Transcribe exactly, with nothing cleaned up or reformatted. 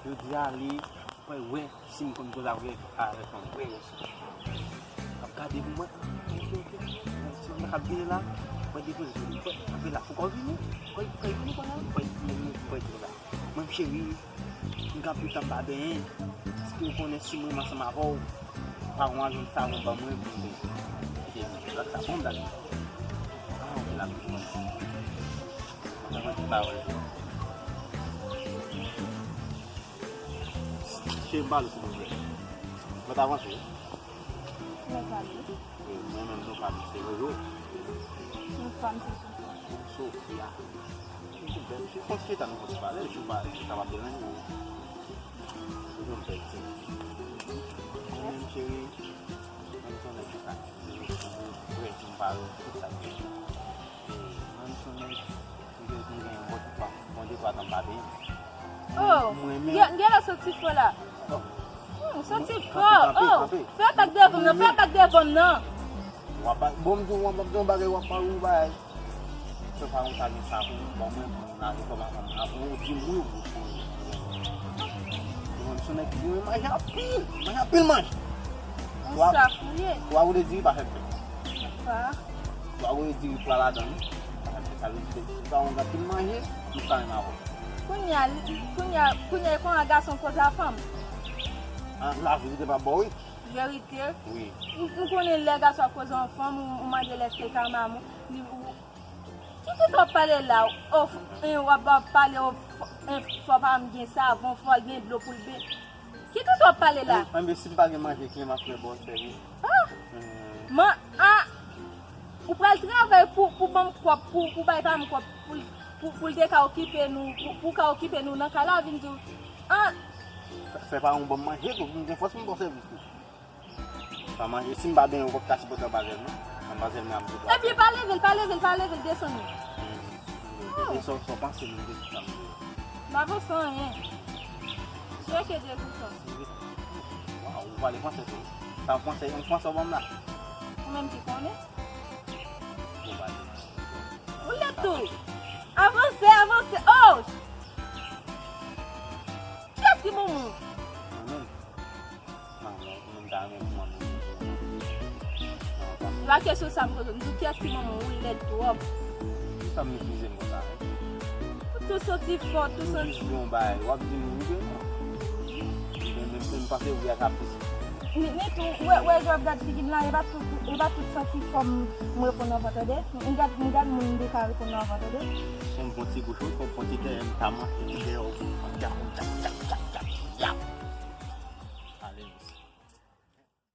Jodi a li, mwen wè si m konn koze avè avè fanm. Mwen wè si. Ap gade pou mwen. Ah, ok, ok. Si mwen ap vini la, mwen depoze sou li. Mwen kanpe la. Fouke w vini. Fouke w vini kounye a. Mwen di la. Mwen cheri, m gen anpil tan m pa benyen. Èske w konnen si mwen ansanm avè w, pa w ap jwenn savon ban mwen pou m benyen? Lòt sa bon blag. Ah, ok, la pou mwen. Mwen mwen ti pawòl. Che m pale silvouplè. Mwen ta avanse wi. Mwen pale. Wi, mwen menm nou pa m se Jojo. Nou pa m se Sofia. Sofia. Misye bèl, misye fò chita nou fò ti pale, misye pa, misye kapab deranje w. Toujou m fè ti. Mwen menm cheri, mwen m se yon nèg ki sa. Vrè, si m pale, tout sa. Mwen m se yon nèg ki gen yon bon ti pa, bon de twa tan m pa benyen. Oh, mwen menm. Gen, gen lè soti fò la. Oh. Hmm, soti fò. Kanpe, kanpe, oh, kanpe. Fè atak devan m nan, fè atak devan m nan. W ap ba-, bon, m di w, w ap di yon bagay, w ap pale yon bagay. Se pa yon sa gen sa pou ban mwen, pou m lage kò m avan m, avan w di m wi ou pou. Mwen, m se nèg ki renmen manje anpil, manje anpil manje. Yon swaf ou ye. Twa goute diri pa fè m pè. Pa. Twa goute diri pral ladan wi. Pa fè m pè, sa vle di se pa yon anpil manje, m sa renmen avè w. Kounye a, kounye a, kounye a, e kon a gason koze a fanm. Ah, laverite pa bò wi. Verite. Wi. M, m konnen lè gason ap koze yon fanm, ou, ou mande l èske l ka mami w, li, ou, ki tout w ap pale la? O, en, w ap, w ap pale, o, fò, en, fò pa m gen savon, fò gen dlo pou l be. Ki tout w ap pale la? An, anben, si m pa gen manje, kijan m ap fè ba w sèvis? Ah! Hmm. Man, ah! Ou pral travay pou, pou ban m kòb, pou, pou bay pa m kòb, pou, pou, pou l te ka okipe nou, pou, pou ka okipe nou nan kay la, vin di w, ah! Fè, fè pa yon ban m manje tou, pou m gen fòs pou m ba w sèvis tou. Pa manje, si m pa benyen, ou p ap ka sipòte anbazèl, non. Anbazèl, men ap di w. Epi pa leve l, pa leve l, pa leve l, desann li. Hmm. Oh. Epi sa, sa w panse, menm de sa m di w. M pa panse anyen. Chèche de pou sa. Waw, ou pale fransè tou. Sa fransè, yon fransè w ban m la. Ou menm ki konnen. Ou pale. Ou lèd tou. Avanse, avanse. Oh! Kiyès ki manman w? Mwen menm. Manman, mwen ta renmen pou manman. Nan, pa. La kesyon sa m poze w, m di w kiyès ki manman w, ou lèd twòp. Pou sa m meprize m konsa, hein? Ou tou santi fò, tou santi. M jis di yon bagay, w ap di m wi, non. Men, men, men, m panse wi a ka plis. Ni, ni tou, wè, wè, jan w ap gad figi m la, e pa tout, e pa tout santi fò m, m reponn anvan, tande. M gad, m gad moun m te ka reponn anvan, tande. Fò m pran ti gouch, fò m pran ti dèyè, m ta manke ti dèyè w, m ta, m ta.